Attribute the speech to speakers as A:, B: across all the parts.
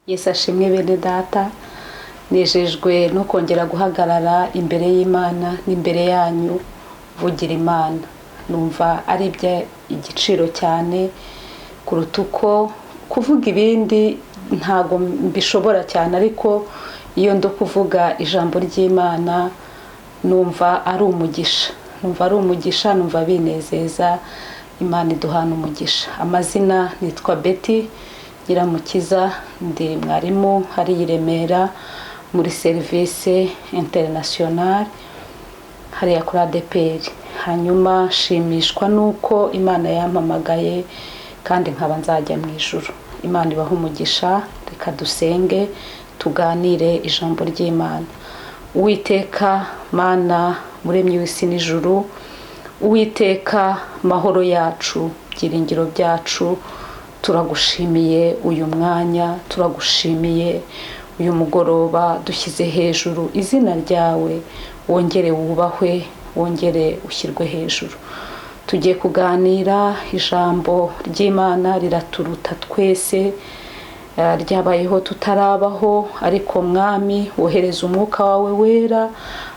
A: Yesu ashimwe bene data, nejejwe no kongera guhagarara imbere y'Imana n'imbere yanyu mvugira Imana. Numva ari iby'igiciro cyane kuruta uko kuvuga ibindi ntago mbishobora cyane, ariko iyo ndo kuvuga ijambo ry'Imana numva ari umugisha, numva ari umugisha, numva binezeza. Imana iduhana umugisha. Amazina nitwa Betty Nyiramukiza, ndi mwarimu hariya i Remera muri serivisi interinasiyonari hariya kuri ADEPR. Hanyuma nshimishwa n'uko Imana yampamagaye kandi nkaba nzajya mu ijuru. Imana ibahe umugisha. Reka dusenge tuganire ijambo ry'Imana. Uwiteka Mana muremyi w'isi n'ijuru, Uwiteka mahoro yacu, byiringiro byacu, turagushimiye uyu mwanya, turagushimiye uyu mugoroba, dushyize hejuru izina ryawe, wongere wubahwe, wongere ushyirwe hejuru. Tugiye kuganira ijambo ry'Imana, riraturuta twese, ryabayeho tutarabaho, ariko Mwami wohereza umwuka wawe wera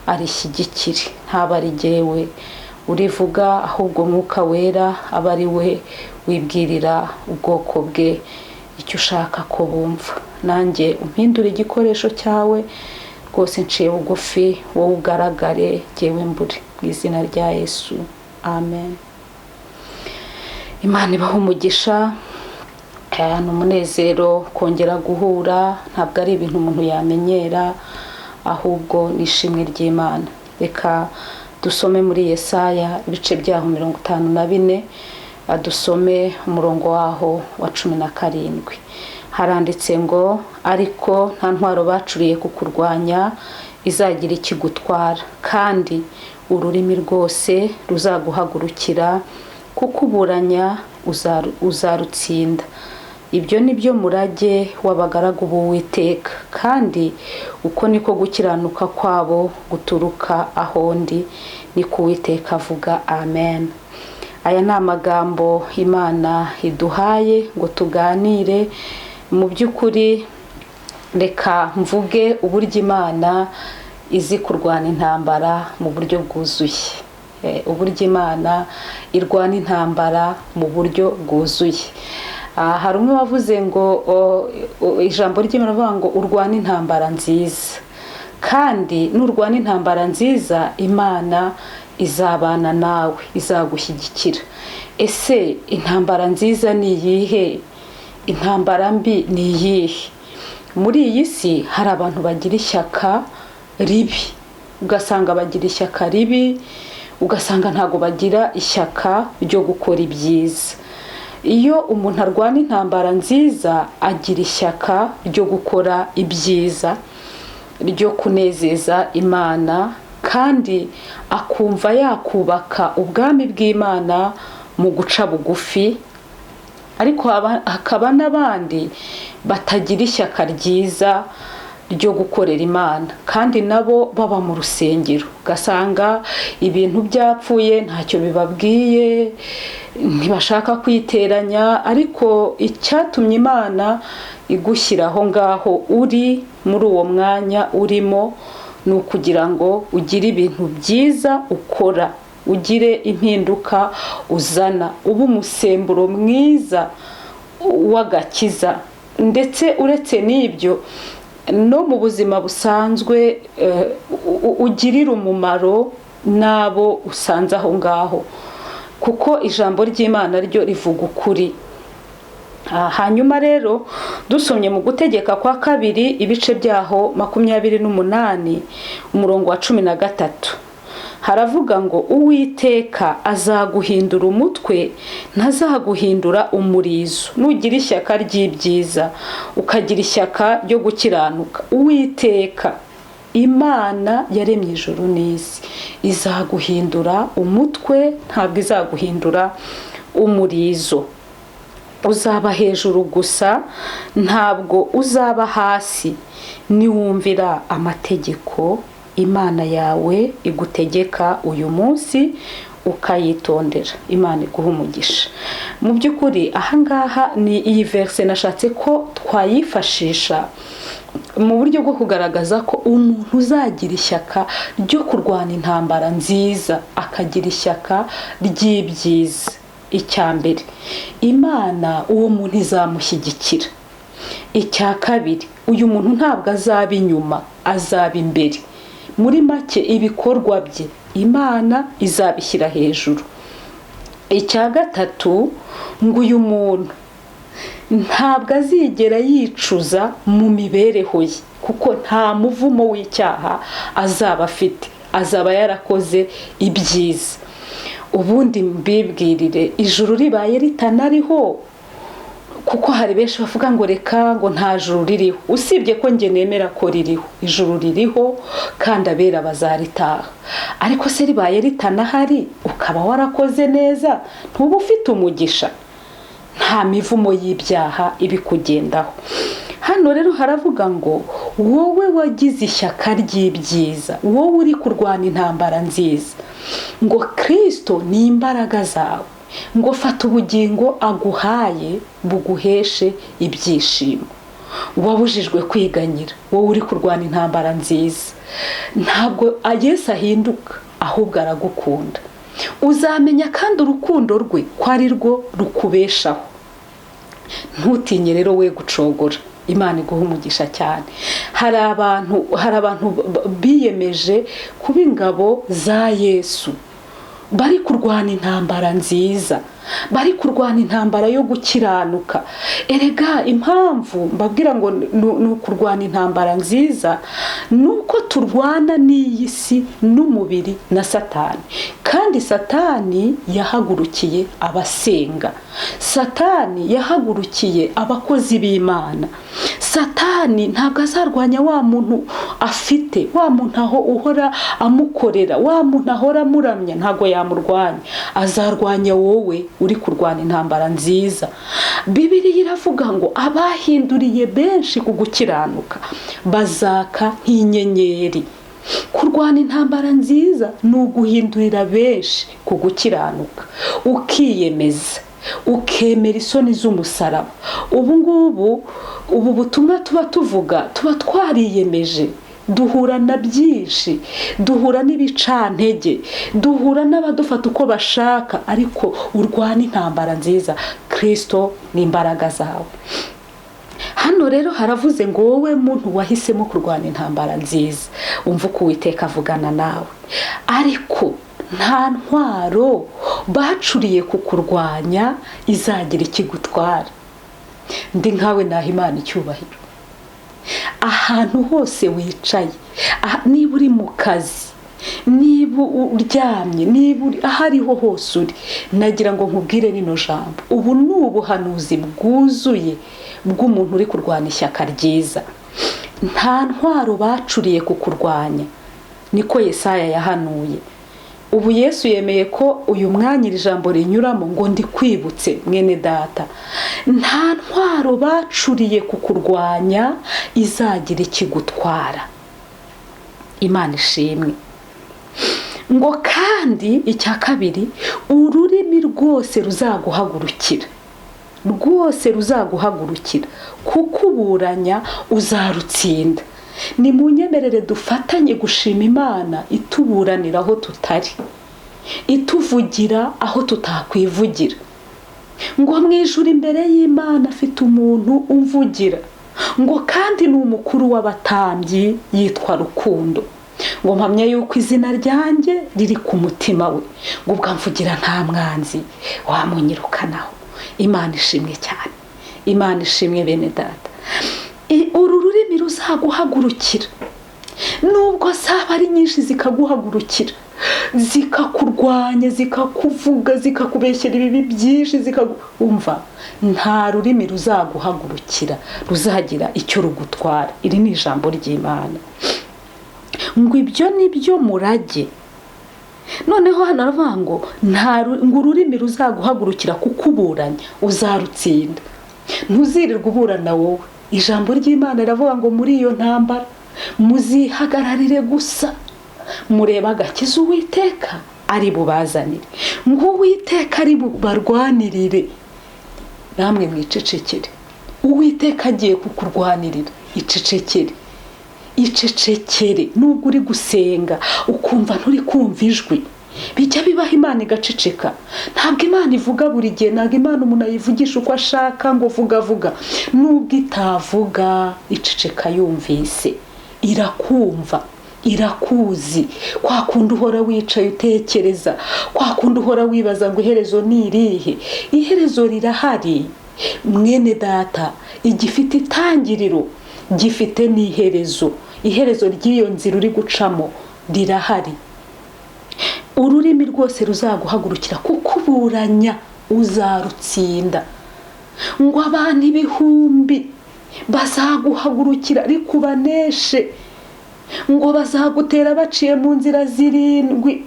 A: arishyigikire, ntaba ari jyewe urivuga, ahubwo umwuka wera aba ari we wibwirira ubwoko bwe icyo ushaka ko bumva. Nanjye umpindure igikoresho cyawe rwose, nciye bugufi, wowe ugaragare, jyewe mbure, mu izina rya Yesu, amen. Imana ibahe umugisha. Ni umunezero kongera guhura, ntabwo ari ibintu umuntu yamenyera, ahubwo ni ishimwe ry'Imana. Reka dusome muri Yesaya ibice byaho 54, dusome umurongo waho wa 17. Haranditse ngo: ariko nta ntwaro bacuriye kukurwanya izagira ikigutwara, kandi ururimi rwose ruzaguhagurukira kukuburanya uzarutsinda. Ibyo ni byo murage w'abagaragu b'Uwiteka, kandi uko niko gukiranuka kwabo guturuka aho ndi, niko Uwiteka avuga. Amen. Aya ni amagambo Imana iduhaye ngo tuganire. Mu by'ukuri reka mvuge uburyo Imana izi kurwana intambara mu buryo bwuzuye. Uburyo Imana irwana intambara mu buryo bwuzuye. Hari umwe wavuze ngo ijambo ry'Imana rivuga ngo urwane intambara nziza, kandi nurwana intambara nziza Imana izabana nawe, izagushyigikira. Ese intambara nziza ni iyihe? Intambara mbi ni iyihe? Muri iyi si hari abantu bagira ishyaka ribi, ugasanga bagira ishyaka ribi, ugasanga ntabwo bagira ishyaka ryo gukora ibyiza. Iyo umuntu arwana intambara nziza agira ishyaka ryo gukora ibyiza, ryo kunezeza Imana, kandi akumva yakubaka ubwami bw'Imana mu guca bugufi. Ariko hakaba n'abandi batagira ishyaka ryiza ryo gukorera Imana, kandi nabo baba mu rusengero, ugasanga ibintu byapfuye ntacyo bibabwiye, ntibashaka kwiteranya. Ariko icyatumye Imana igushyira aho ngaho uri muri uwo mwanya urimo ni ukugira ngo ugire ibintu byiza ukora, ugire impinduka uzana, ube umusemburo mwiza w'agakiza. Ndetse uretse n'ibyo, no mu buzima busanzwe ugirira umumaro n'abo usanze aho ngaho, kuko ijambo ry'Imana ryo rivuga ukuri. Hanyuma rero dusomye mu Gutegeka kwa Kabiri ibice byaho 28 umurongo wa 13, haravuga ngo: Uwiteka azaguhindura umutwe, ntazaguhindura umurizo. Nugira ishyaka ry'ibyiza, ukagira ishyaka ryo gukiranuka, Uwiteka Imana yaremye ijuru n'isi izaguhindura umutwe, ntabwo izaguhindura umurizo. Uzaba hejuru gusa, ntabwo uzaba hasi, niwumvira amategeko Imana yawe igutegeka uyu munsi, Ukayitondera. Imana iguha umugisha. Mu by'ukuri ahangaha ni iyi verse nashatse ko twayifashisha mu buryo bwo kugaragaza ko umuntu uzagira ishyaka ryo kurwana intambara nziza, akagira ishyaka ry'ibyiza, icya mbere Imana uwo muntu izamushyigikira. Icya kabiri, uyu muntu ntabwo azaba inyuma, azaba imbere. Muri make ibikorwa bye Imana izabishyira hejuru. Icya gatatu, ngo uyu muntu ntabwo azigera yicuza mu mibereho ye, kuko nta muvumo w'icyaha azaba afite, azaba yarakoze ibyiza. Ubundi mbibwirire, ijuru ribaye ritanariho, kuko hari benshi bavuga ngo reka ngo nta juru ririho, usibye ko njye nemera ko ririho, ijuru ririho kandi abera bazaritaha. Ariko se ribaye ritanahari ukaba warakoze neza, ntuba ufite umugisha, nta mivumo y'ibyaha ibikugendaho. Hano rero haravuga ngo wowe wagize ishyaka ry'ibyiza, wowe uri kurwana intambara nziza, ngo Kristo ni imbaraga zawe, ngo fata ubugingo aguhaye buguheshe ibyishimo. Wabujijwe kwiganyira, wowe uri kurwana intambara nziza. Ntabwo Yesu ahinduka, ahubwo aragukunda. Uzamenya kandi urukundo rwe ko ari rwo rukubeshaho. Ntutinye rero we gucogora. Imana iguha umugisha cyane. Hari abantu biyemeje kuba ingabo za Yesu, bari kurwana intambara nziza, bari kurwana intambara yo gukiranuka. Erega impamvu mbabwira ngo ni ukurwana intambara nziza, ni uko turwana n'iyi si n'umubiri na Satani. Kandi Satani yahagurukiye abasenga, Satani yahagurukiye abakozi b'Imana. Satani ntabwo azarwanya wa muntu afite, wa muntu aho uhora amukorera, wa muntu ahora amuramya, ntabwo yamurwanya. Azarwanya wowe uri kurwana intambara nziza. Bibiliya iravuga ngo abahinduriye benshi ku gukiranuka bazaka nk'inyenyeri. Kurwana intambara nziza ni uguhindurira benshi ku gukiranuka, ukiyemeza, ukemera isoni z'umusaraba. Ubu ngubu ubu butumwa tuba tuvuga tuba twariyemeje, duhura na byinshi, duhura n'ibicantege, duhura n'abadufata uko bashaka, ariko urwana intambara nziza. Kristo ni imbaraga zawe. Hano rero haravuze ngo wowe muntu wahisemo kurwana intambara nziza, umva uko Uwiteka avugana nawe. Ariko nta ntwaro bacuriye kukurwanya izagira ikigutwara. Ndi nkawe naha Imana icyubahiro. Ahantu hose wicaye, niba uri mu kazi, niba uryamye, niba uri aho ariho hose uri, nagira ngo nkubwire rino jambo. Ubu ni ubuhanuzi bwuzuye bw'umuntu uri kurwana ishyaka ryiza. Nta ntwaro bacuriye kukurwanya, niko Yesaya yahanuye. Ubu Yesu yemeye ko uyu mwanya iri jambo rinyuramo ngo ndikwibutse mwene data, nta ntwaro bacuriye kukurwanya izagira ikigutwara. Imana ishimwe. Ngo kandi icya kabiri, ururimi rwose ruzaguhagurukira, rwose ruzaguhagurukira kukuburanya uzarutsinda. Ni mu nyemerere dufatanye gushima Imana ituburanira aho tutari, ituvugira aho tutakwivugira. Ngo mu ijuru imbere y'Imana afite umuntu umvugira, ngo kandi ni umukuru w'abatambyi yitwa Rukundo. Ngo mpamya yuko izina ryanjye riri ku mutima we, ngo ubwo amvugira nta mwanzi wamunyirukanaho. Imana ishimwe cyane, Imana ishimwe bene data. Uru rurimi ruzaguhagurukira, nubwo zaba ari nyinshi zikaguhagurukira, zikakurwanya, zikakuvuga, zikakubeshyera ibibi byinshi, umva, nta rurimi ruzaguhagurukira ruzagira icyo rugutwara. Iri ni ijambo ry'Imana. Ngo ibyo ni byo murage. Noneho hano aravuga ngo ngo ururimi ruzaguhagurukira kukuburanya uzarutsinda. Ntuzirirwe uburana wowe. Ijambo ry'Imana riravuga ngo muri iyo ntambara muzihagararire gusa, mureba agakiza Uwiteka ari bubazanire, ngo Uwiteka ari bubarwanirire, namwe mwicecekere. Uwiteka agiye kukurwanirira, icecekere, icecekere. Nubwo uri gusenga ukumva nturi kumva ijwi, bijya bibaho Imana igaceceka. Ntabwo Imana ivuga buri gihe, ntabwo Imana umuntu ayivugisha uko ashaka ngo vuga vuga. Nubwo itavuga, iceceka yumvise, irakumva, irakuzi. Kwa kundi uhora wicaye utekereza, kwa kundi uhora wibaza ngo iherezo ni irihe? Iherezo rirahari mwene data, igifite itangiriro gifite n'iherezo. Iherezo ry'iyo nzira uri gucamo rirahari. Ururimi rwose ruzaguhagurukira kukuburanya uzarutsinda. Ngo abantu ibihumbi bazaguhagurukira rikubaneshe, ngo bazagutera baciye mu nzira zirindwi,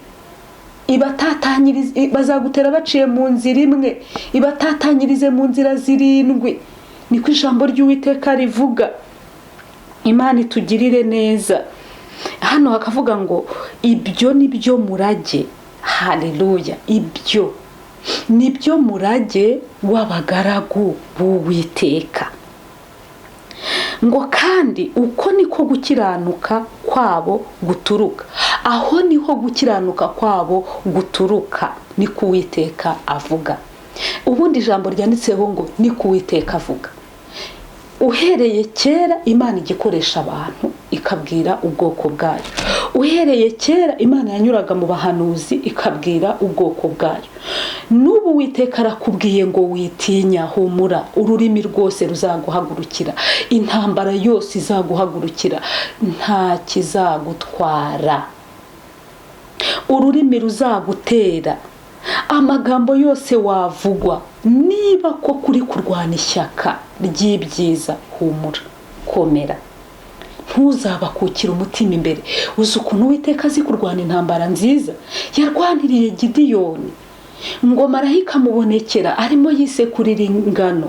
A: bazagutera baciye mu nzira imwe, ibatatanyirize mu nzira zirindwi. Niko ijambo ry'Uwiteka rivuga. Imana itugirire neza. Hano hakavuga ngo ibyo ni byo murage. Haleluya! Ibyo ni byo murage w'abagaragu b'Uwiteka. Ngo kandi uko niko gukiranuka kwabo guturuka. Aho niho gukiranuka kwabo guturuka, niko Uwiteka avuga. Ubundi ijambo ryanditseho ngo niko Uwiteka avuga. Uhereye kera Imana igikoresha abantu ikabwira ubwoko bwayo. Uhereye kera Imana yanyuraga mu bahanuzi ikabwira ubwoko bwayo. N'ubu Uwiteka arakubwiye ngo witinya, humura, ururimi rwose ruzaguhagurukira, intambara yose izaguhagurukira, nta kizagutwara. Ururimi ruzagutera, amagambo yose wavugwa, niba ko kuri kurwana ishyaka ry'ibyiza, humura, komera, ntuzabakukira umutima imbere. Uzi ukuntu Uwiteka azi kurwana intambara nziza? Yarwaniriye Gidiyoni, ngo marayika amubonekera arimo yisekurira ingano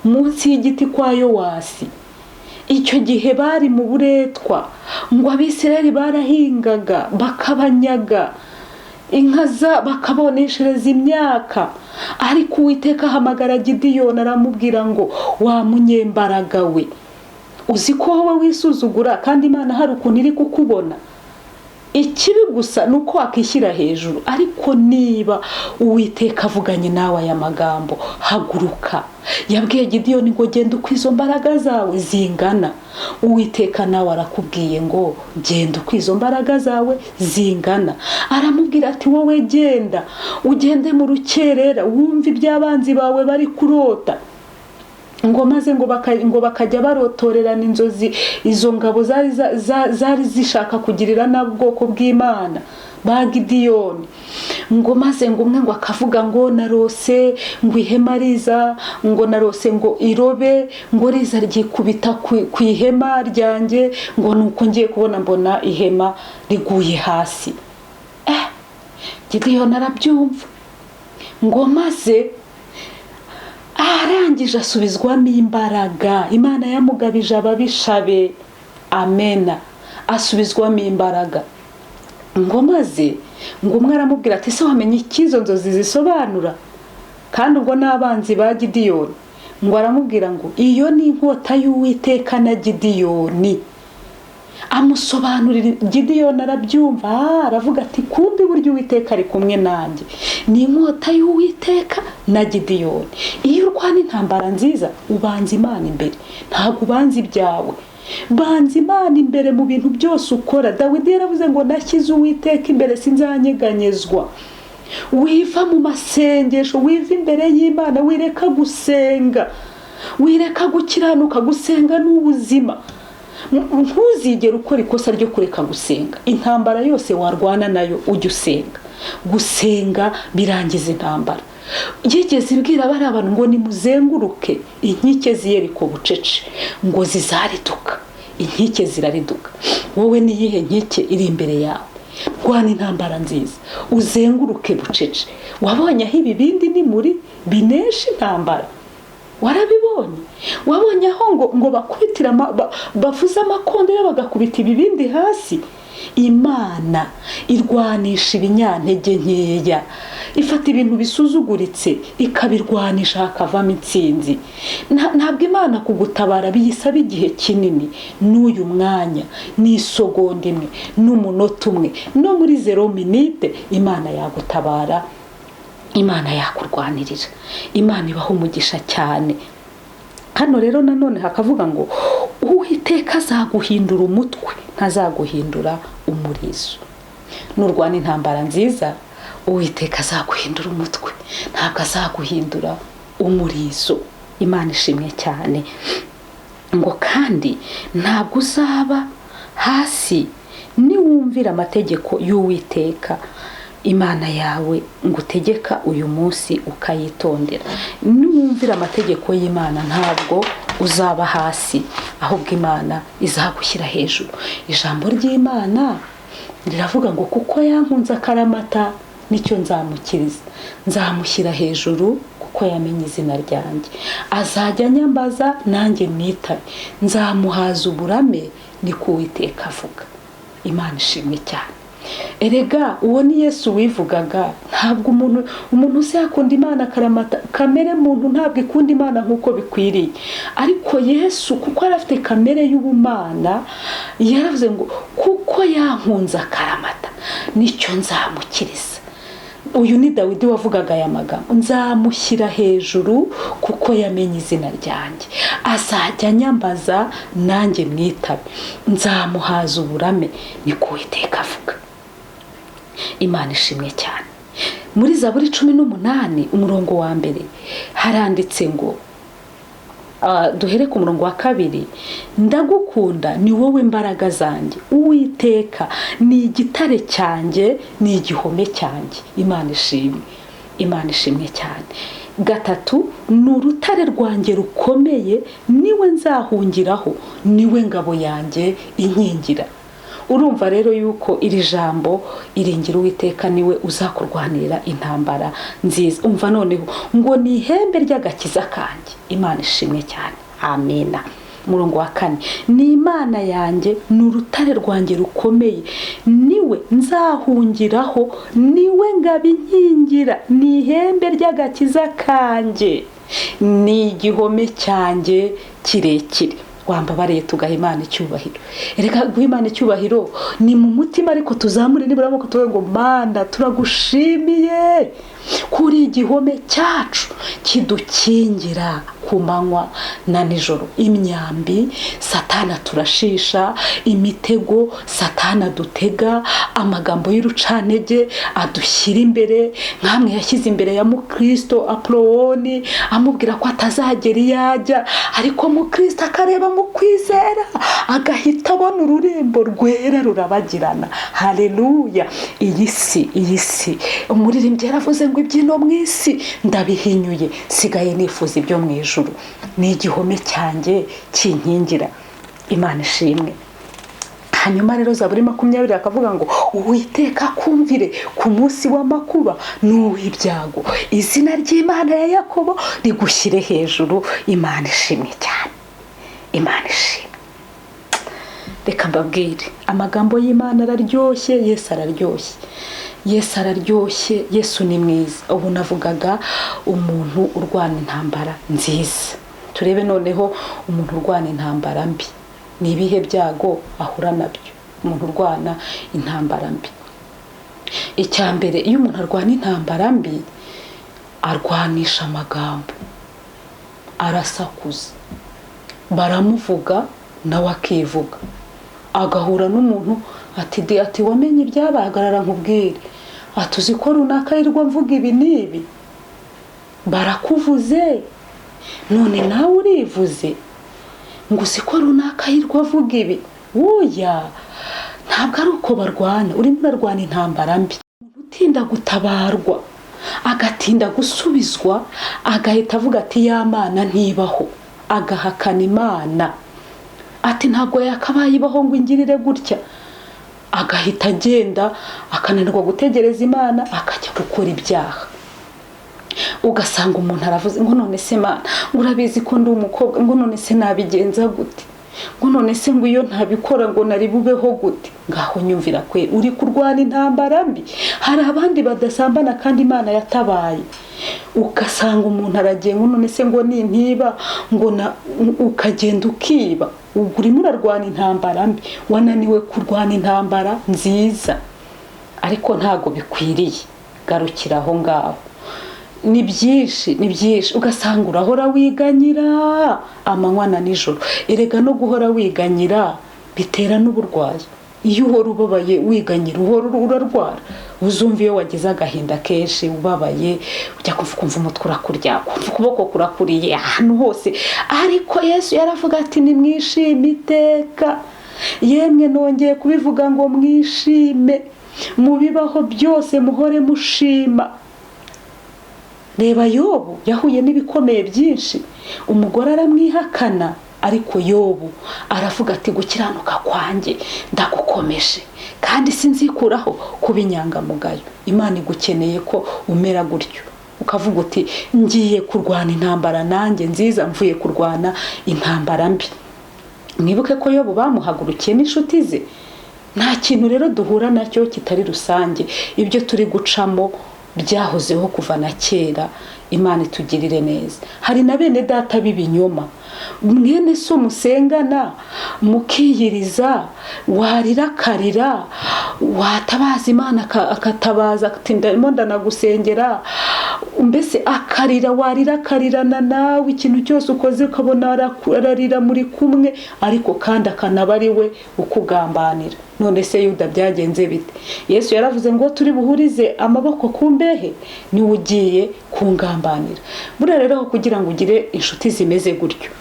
A: munsi y'igiti kwa Yowasi. Icyo gihe bari mu buretwa, ngo Abisirayeli barahingaga bakabanyaga inka za bakaboneshereza imyaka. Ariko Uwiteka ahamagara Gidiyoni aramubwira ngo wa munyembaraga we, uzi ko wowe wisuzugura kandi Imana hari ukuntu iri kukubona. Ikibi gusa ni uko wakishyira hejuru, ariko niba Uwiteka avuganye nawe aya magambo, haguruka. Yabwiye Gidiyoni ngo genda uko izo mbaraga zawe zingana. Uwiteka nawe arakubwiye ngo genda uko izo mbaraga zawe zingana. Aramubwira ati wowe genda, ugende mu rukerera, wumve iby'abanzi bawe bari kurota. Ngo maze ngo bakajya barotorerana inzozi izo ngabo zari zishaka kugirira n'ubwoko bw'Imana ba Gidiyoni. Ngo maze ngo umwe ngo akavuga ngo narose ngo ihema riza, ngo narose ngo irobe, ngo riza ryikubita ku ihema ryanjye, ngo nuko ngiye kubona mbona ihema riguye hasi. Gidiyoni arabyumva. Ngo maze arangije asubizwamo imbaraga. Imana yamugabije ababisha be, amena, asubizwamo imbaraga. Ngo maze ngo umwe aramubwira ati ese wamenye icyo izo nzozi zisobanura? Kandi ubwo n'abanzi ba Gidiyoni. Ngo aramubwira ngo iyo ni inkota y'Uwiteka na Gidiyoni. Amusobanurira, Gidiyoni arabyumva, aravuga ati kumbi burya Uwiteka ari kumwe nanjye, ni inkota y'Uwiteka na Gidiyoni. Iyo urwana intambara nziza ubanza Imana imbere, ntabwo ubanza ibyawe. Banza Imana imbere mu bintu byose ukora. Dawidi yaravuze ngo nashyize Uwiteka imbere sinzanyeganyezwa. Wiva mu masengesho, wiva imbere y'Imana, wireka gusenga, wireka gukiranuka. Gusenga ni ubuzima. Ntuzigere ukora ikosa ryo kureka gusenga. Intambara yose warwana nayo ujya usenga. Gusenga birangiza intambara. Yigeze ibwira bari abantu ngo nimuzenguruke inkike z'Yeriko bucece, ngo zizariduka. Inkike zirariduka. Wowe niyihe nkike iri imbere yawe? Rwana intambara nziza, uzenguruke bucece. Wabonye aho ibibindi ni muri binesha intambara? Warabibonye? Wabonye aho ngo bakubitira bavuze amakondera bagakubita ibibindi hasi? Imana irwanisha ibinyantege nkeya, ifata ibintu bisuzuguritse ikabirwanisha hakavamo intsinzi. Ntabwo Imana kugutabara biyisaba igihe kinini, n'uyu mwanya, n'isogonda imwe, n'umunota umwe, no muri 0 minute Imana yagutabara, Imana yakurwanirira. Imana ibaho umugisha cyane. Hano rero nanone hakavuga ngo Uwiteka azaguhindura umutwe, ntazaguhindura umurizo. Nurwana intambara nziza, Uwiteka azaguhindura umutwe, ntabwo azaguhindura umurizo. Imana ishimwe cyane. Ngo kandi ntabwo uzaba hasi niwumvira amategeko y'Uwiteka Imana yawe ngutegeka uyu munsi ukayitondera. Niwumvira amategeko y'Imana ntabwo uzaba hasi, ahubwo Imana izagushyira hejuru. Ijambo ry'Imana riravuga ngo kuko yankunze akaramata nicyo nzamukiriza, nzamushyira hejuru kuko yamenye izina ryanjye. Azajya anyambaza nanjye mwitabe, nzamuhaza uburame, niko Uwiteka avuga. Imana ishimwe cyane. Erega uwo ni Yesu wivugaga. Ntabwo umuntu uzi yakunda Imana akaramata, kamere muntu ntabwo ikunda Imana nkuko bikwiriye. Ariko Yesu kuko yari afite kamere y'ubumana, yaravuze ngo kuko yankunze akaramata nicyo nzamukiriza. Uyu ni Dawidi wavugaga aya magambo, nzamushyira hejuru kuko yamenye izina ryanjye, azajya anyambaza nanjye mwitabe, nzamuhaza uburame, niko Uwiteka avuga. Imana ishimwe cyane. Muri Zaburi 18 umurongo wa 1 haranditse ngo, duhere ku murongo wa 2, ndagukunda ni wowe imbaraga zanjye, Uwiteka ni igitare cyanjye, ni igihome cyanjye. Imana ishimwe, Imana ishimwe cyane. 3, ni urutare rwanjye rukomeye, niwe nzahungiraho, niwe ngabo yanjye inkingira. Urumva rero yuko iri jambo iringira Uwiteka niwe uzakurwanira intambara nziza. Umva noneho ngo ni ihembe ry'agakiza kanjye. Imana ishimwe cyane. Amina. Umurongo wa 4, ni Imana yanjye, ni urutare rwanjye rukomeye, niwe nzahungiraho, niwe ngabo inkingira, ni ihembe ry'agakiza kanjye, ni igihome cyanjye kirekire. Wambabariye tugaha Imana icyubahiro. Erega guha Imana icyubahiro ni mu mutima, ariko tuzamure nibura amaboko tuvuge ngo Mana turagushimiye kuri igihome cyacu kidukingira ku manywa na nijoro. Imyambi Satana turashisha, imitego Satana dutega, amagambo y'urucantege adushyira imbere, nkamwe yashyize imbere ya Mukristo Apoloni amubwira ko atazagera iyajya, ariko Mukristo akareba mu kwizera agahita abona ururembo rwera rurabagirana. Haleluya. Iyi si umuririmbyi yaravuze ngo ibyino mu isi ndabihinyuye, sigaye nifuza ibyo mu ijuru, ni igihome cyanjye kinkingira. Imana ishimwe. Hanyuma rero Zaburi 20 akavuga ngo Uwiteka akumvire ku munsi w'amakuba n'uw'ibyago, izina ry'Imana ya Yakobo rigushyire hejuru. Imana ishimwe cyane. Imana ishimwe. Reka mbabwire, amagambo y'Imana araryoshye, Yesu araryoshye, Yesu araryoshye, Yesu ni mwiza. Ubu navugaga umuntu urwana intambara nziza. Turebe noneho umuntu urwana intambara mbi, ni ibihe byago ahura nabyo umuntu urwana intambara mbi. Icya mbere, iyo umuntu arwana intambara mbi arwanisha amagambo, arasakuza, baramuvuga nawe akivuga, agahura n'umuntu ati wamenye ibyabaye, hagarara nkubwire, ati uzi ko runaka yirirwa mvuga ibi n'ibi, barakuvuze none nawe urivuze ngo uzi ko runaka yirirwa avuga ibi. Oya, ntabwo ari uko barwana, urimo urarwana intambara mbi. Umuntu utinda gutabarwa, agatinda gusubizwa, agahita avuga ati ya Mana ntibaho, agahakana Imana, ati ntabwo yakabaye ibaho ngo ingirire gutya, agahita agenda akananirwa gutegereza Imana, akajya gukora ibyaha. Ugasanga umuntu aravuze ngo none se Mana, ngo urabizi ko ndi umukobwa, ngo none se nabigenza gute? Ngo none se ngo iyo ntabikora ngo nari bubeho gute? Ngaho nyumvira kwe, uri kurwana intambara mbi. Hari abandi badasambana kandi Imana yatabaye. Ugasanga umuntu aragiye ngo none se ngo nintiba, ngo ukagenda ukiba. Ubwo urimo urarwana intambara mbi, wananiwe kurwana intambara nziza. Ariko ntago bikwiriye, garukira aho ngaho. Ni byinshi, ni byinshi. Ugasanga urahora wiganyira amanywa na nijoro. Erega no guhora wiganyira bitera n'uburwayi. Iyo uhora ubabaye wiganyira, uhora urarwara. Uzumva iyo wagize agahinda kenshi ubabaye, ujya kumva umutwe urakurya, kumva ukuboko kurakuriye ahantu hose. Ariko Yesu yaravuga ati nimwishime iteka. Yemwe nongeye kubivuga ngo mwishime, mu bibaho byose muhore mushima. Reba Yobu yahuye n'ibikomeye byinshi, umugore aramwihakana, ariko Yobu aravuga ati gukiranuka kwanjye ndagukomeje kandi sinzikuraho kuba inyangamugayo. Imana igukeneye ko umera gutyo, ukavuga uti ngiye kurwana intambara nanjye nziza, mvuye kurwana intambara mbi. Mwibuke ko Yobu bamuhagurukiye n'inshuti ze. Nta kintu rero duhura nacyo kitari rusange, ibyo turi gucamo byahozeho kuva na kera. Imana itugirire neza. Hari na bene data b'ibinyoma, mwene so musengana mukiyiriza, warira akarira, watabaza Imana akatabaza ati ndimo ndanagusengera, mbese akarira, warira akarirana nawe, ikintu cyose ukoze ukabona ararira muri kumwe, ariko kandi akanaba ari we ukugambanira. None se Yuda byagenze bite? Yesu yaravuze ngo turi buhurize amaboko ku mbehe, niwe ugiye kungambanira. Buriya rero kugira ngo ugire inshuti zimeze gutyo,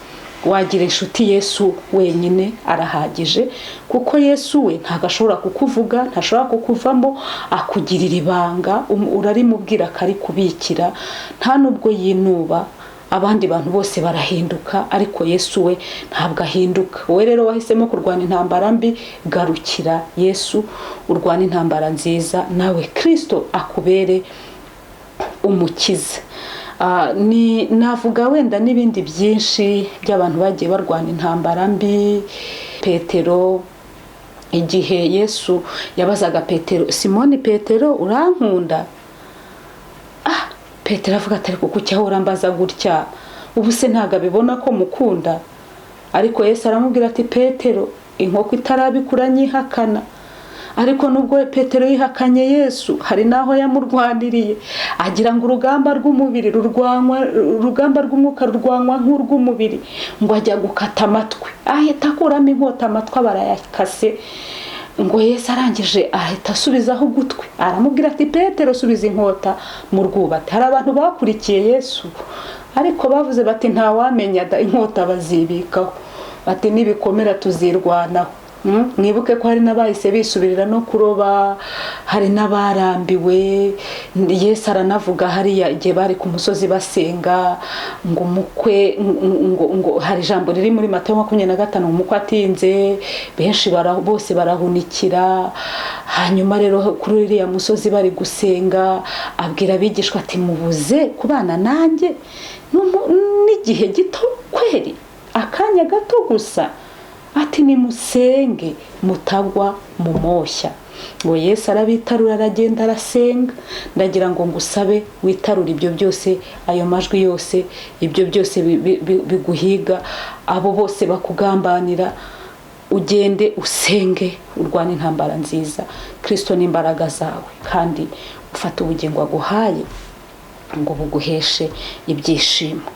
A: wagira inshuti Yesu wenyine arahagije, kuko Yesu we ntabwo ashobora kukuvuga, ntashobora kukuvamo, akugirira ibanga, urarimubwira akarikubikira, nta nubwo yinuba. Abandi bantu bose barahinduka, ariko Yesu we ntabwo ahinduka. Wowe rero wahisemo kurwana intambara mbi, garukira Yesu urwane intambara nziza, nawe Kristo akubere umukiza. Ni navuga wenda n'ibindi byinshi by'abantu bagiye barwana intambara mbi. Petero, igihe Yesu yabazaga Petero, Simoni Petero urankunda? Petero avuga ati ariko kuki ahora ambaza gutya? Ubu se ntabwo abibona ko mukunda? Ariko Yesu aramubwira ati Petero, inkoko itarabikura nyihakana. Ariko nubwo Petero yihakanye Yesu, hari naho yamurwaniriye, agira ngo urugamba rw'umubiri rurwanwa, urugamba rw'umwuka rurwanwa nk'urw'umubiri, ngo ajya gukata amatwi, ahita akuramo inkota, amatwi barayakase. Ngo Yesu arangije ahita asubizaho ugutwi, aramubwira ati Petero subiza inkota mu rwubati. Hari abantu bakurikiye Yesu ariko bavuze bati ntawamenya da, inkota bazibikaho, bati nibikomera tuzirwanaho. Mwibuke ko hari n'abahise bisubirira no kuroba, hari n'abarambiwe. Yesu aranavuga hariya igihe bari ku musozi basenga ngo umukwe, ngo hari ijambo riri muri Matayo 25, umukwe atinze, benshi bose barahunikira. Hanyuma rero kuri uriya musozi bari gusenga, abwira abigishwa ati mubuze kubana nanjye n'igihe gito kweri, akanya gato gusa, ati nimusenge mutagwa mu moshya. Ngo Yesu arabitarura aragenda arasenga. Ndagira ngo ngusabe witarure ibyo byose, ayo majwi yose, ibyo byose biguhiga, abo bose bakugambanira, ugende usenge urwane intambara nziza. Kristo ni imbaraga zawe, kandi ufate ubugingo aguhaye ngo buguheshe ibyishimo.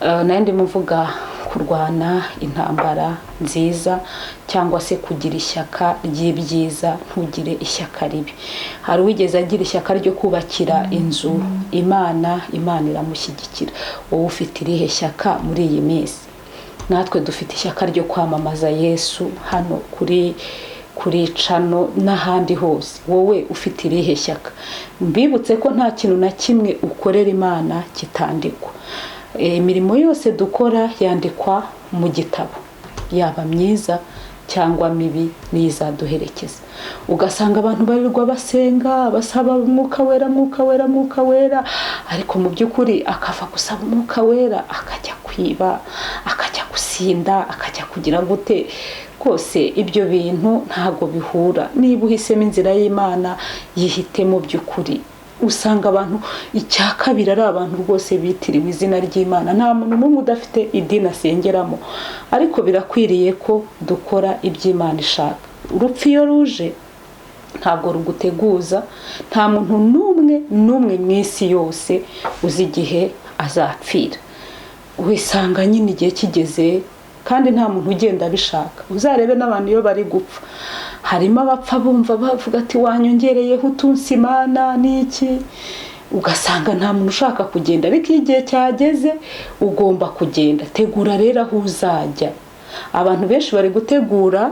A: Nayo ndimo mvuga kurwana intambara nziza, cyangwa se kugira ishyaka ry'ibyiza, ntugire ishyaka ribi. Hari uwigeze agira ishyaka ryo kubakira inzu Imana, Imana iramushyigikira. Wowe ufite irihe shyaka muri iyi minsi? Natwe dufite ishyaka ryo kwamamaza Yesu hano kuri cano n'ahandi hose. Wowe ufite irihe shyaka? Mbibutse ko nta kintu na kimwe ukorera Imana kitandikwa. Imirimo yose dukora yandikwa mu gitabo, yaba myiza cyangwa mibi, nizaduherekeza. Ugasanga abantu barirwa basenga basaba umwuka wera, mwuka wera, mwuka wera, ariko mu by'ukuri akava gusaba umwuka wera akajya kwiba, akajya gusa gusinda, akajya kugira gute. Rwose ibyo bintu ntabwo bihura. Niba uhisemo inzira y'Imana, yihitemo by'ukuri. Usanga abantu icya kabiri ari abantu rwose bitiriwe izina ry'Imana, nta muntu n'umwe udafite idini asengeramo, ariko birakwiriye ko dukora iby'Imana ishaka. Urupfu iyo ruje ntabwo ruguteguza, nta muntu n'umwe n'umwe mu isi yose uzi igihe azapfira. Wisanga nyine igihe kigeze, kandi nta muntu ugenda abishaka. Uzarebe n'abantu iyo bari gupfa, harimo abapfa bumva bavuga ati wanyongereyeho utunsi Imana n'iki, ugasanga nta muntu ushaka kugenda. Ariko iyo igihe cyageze ugomba kugenda. Tegura rero aho uzajya. Abantu benshi bari gutegura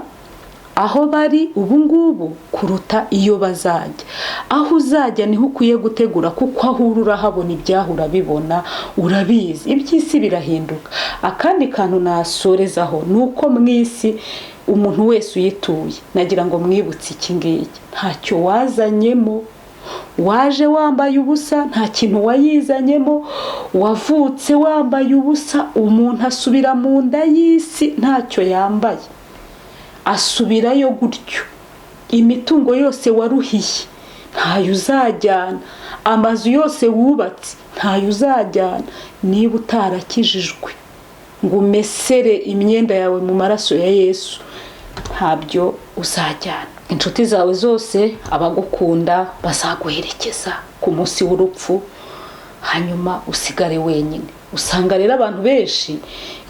A: aho bari ubu ngubu kuruta iyo bazajya. Aho uzajya niho ukwiye gutegura, kuko aho uri urahabona, ibyaho urabibona, urabizi. Iby'isi birahinduka. Akandi kantu nasorezaho ni uko mu isi umuntu wese uyituye, nagira ngo mwibutse iki ngiki: ntacyo wazanyemo, waje wambaye ubusa, nta kintu wayizanyemo, wavutse wambaye ubusa. Umuntu asubira mu nda y'isi ntacyo yambaye, asubirayo gutyo. Imitungo yose waruhiye ntayo uzajyana, amazu yose wubatse ntayo uzajyana. Niba utarakijijwe ngo umesere imyenda yawe mu maraso ya Yesu, ntabyo uzajyana. Inshuti zawe zose, abagukunda, bazaguherekeza ku munsi w'urupfu, hanyuma usigare wenyine. Usanga rero abantu benshi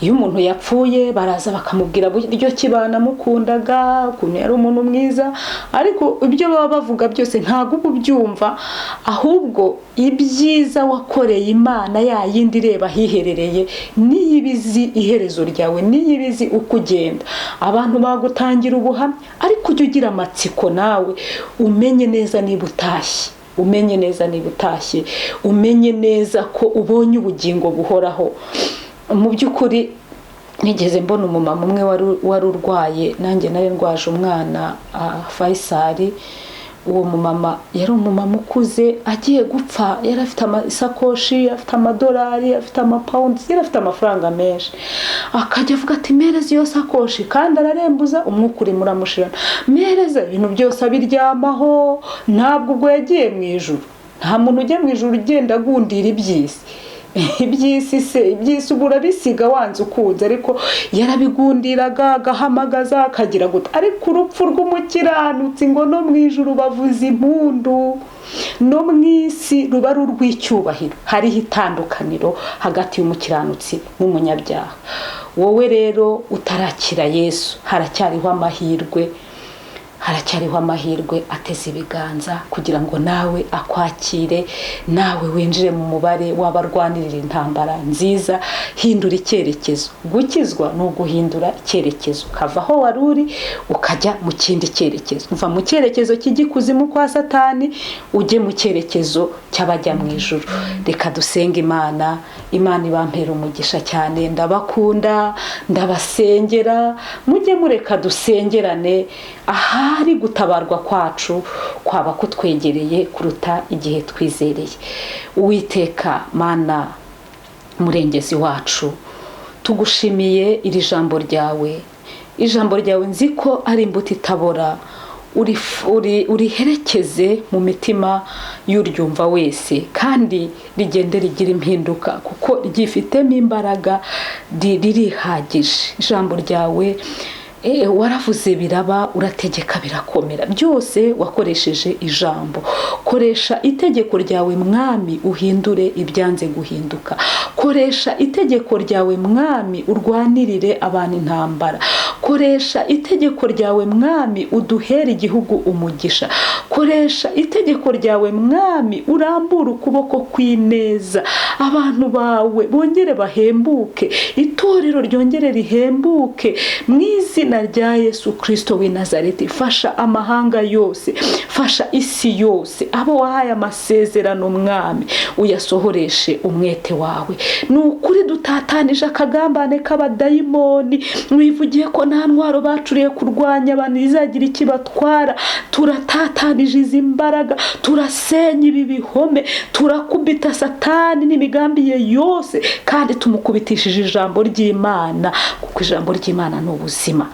A: iyo umuntu yapfuye baraza bakamubwira buryo ki banamukundaga, ukuntu yari umuntu mwiza, ariko ibyo baba bavuga byose ntabwo uba ubyumva. Ahubwo ibyiza wakoreye Imana ya yindi ireba ahiherereye, niyo ibizi iherezo ryawe, niyo ibizi uko ugenda. Abantu bagutangira ubuhamya, ariko ujye ugira amatsiko nawe umenye neza niba utashye, umenye neza niba utashye, umenye neza ko ubonye ubugingo buhoraho. Mu by'ukuri nigeze mbona umumama umwe wari urwaye, nanjye nari ndwaje umwana Faisal. Uwo mumama yari umumama ukuze agiye gupfa, yari afite amasakoshi, afite amadolari, afite amapawundi, yari afite amafaranga menshi. Akajya avuga ati mpereza iyo sakoshi, kandi ararembuza, umwuka urimo uramushirana, mpereza. Ibintu byose abiryamaho. Ntabwo ubwo yagiye mu ijuru. Nta muntu ujya mu ijuru ugenda agundira iby'isi. Iby'isi se, iby'isi ubu urabisiga wanze ukunze, ariko yarabigundiraga, agahamagaza, akagira gute. Ariko urupfu rw'umukiranutsi ngo no mu ijuru bavuza impundu, no mu isi ruba ari urw'icyubahiro. Hariho itandukaniro hagati y'umukiranutsi n'umunyabyaha. Wowe rero utarakira Yesu, haracyariho amahirwe, haracyariho amahirwe ateze ibiganza kugira ngo nawe akwakire, nawe winjire mu mubare w'abarwanirira intambara nziza. Hindura icyerekezo. Gukizwa ni uguhindura icyerekezo, ukava aho wari uri ukajya mu kindi cyerekezo. Uva mu cyerekezo cy'igikuzimu kwa Satani ujye mu cyerekezo cy'abajya mu ijuru. Reka dusenge Imana. Imana ibampera umugisha cyane, ndabakunda, ndabasengera. Mujye mureka dusengerane, ahari gutabarwa kwacu kwaba kutwegereye kuruta igihe twizereye. Uwiteka Mana murengezi wacu, tugushimiye iri jambo ryawe. Ijambo ryawe nzi ko ari imbuto itabora, uriherekeze mu mitima y'uryumva wese, kandi rigende rigira impinduka kuko ryifitemo imbaraga, ririhagije. Ijambo ryawe waravuze biraba, urategeka birakomera, byose wakoresheje ijambo. Koresha itegeko ryawe Mwami, uhindure ibyanze guhinduka. Koresha itegeko ryawe Mwami, urwanirire abantu intambara. Koresha itegeko ryawe Mwami, uduhere igihugu umugisha. Koresha itegeko ryawe Mwami, urambure ukuboko kw'ineza, abantu bawe bongere bahembuke, itorero ryongere rihembuke mu izina rya Yesu Kristo w'i Nazareti. Fasha amahanga yose, fasha isi yose, abo wahaye amasezerano Mwami, uyasohoreshe umwete wawe. Ni ukuri dutatanije akagambane k'abadayimoni, wivugiye ko nta Nta ntwaro bacuriye kurwanya abantu izagira ikibatwara. Turatatanije izi mbaraga, turasenya ibi bihome, turakubita Satani n'imigambi ye yose, kandi tumukubitishije ijambo ry'Imana, kuko ijambo ry'Imana ni ubuzima.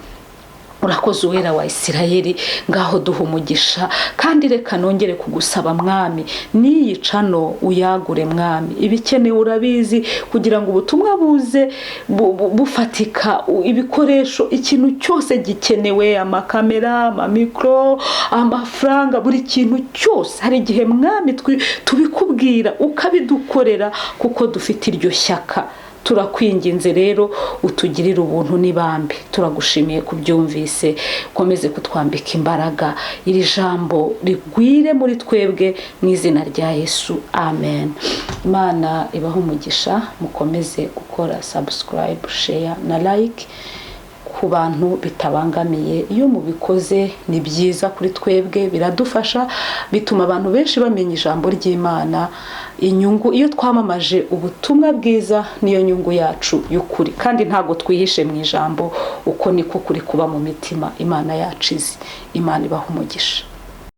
A: Urakoze, Uwera wa Isirayeli. Ngaho duha umugisha. Kandi reka nongere kugusaba, Mwami, n'iyi channel uyagure, Mwami. Ibikenewe urabizi kugira ngo ubutumwa buze bufatika, ibikoresho, ikintu cyose gikenewe, amakamera, amamikoro, amafaranga, buri kintu cyose. Hari igihe, Mwami, tubikubwira ukabidukorera kuko dufite iryo shyaka. Turakwinginze rero, utugirire ubuntu n'ibambe. Turagushimiye kubyumvise. Ukomeze kutwambika imbaraga, iri jambo rigwire muri twebwe, mu izina rya Yesu, amen. Imana ibahe umugisha. Mukomeze gukora subscribe, share na like ku bantu bitabangamiye. Iyo mubikoze ni byiza kuri twebwe, biradufasha, bituma abantu benshi bamenya ijambo ry'Imana. Inyungu iyo twamamaje ubutumwa bwiza niyo nyungu yacu y'ukuri, kandi ntabwo twihishe mu ijambo. Uko niko kuri kuba mu mitima Imana yacu izi. Imana ibaha umugisha.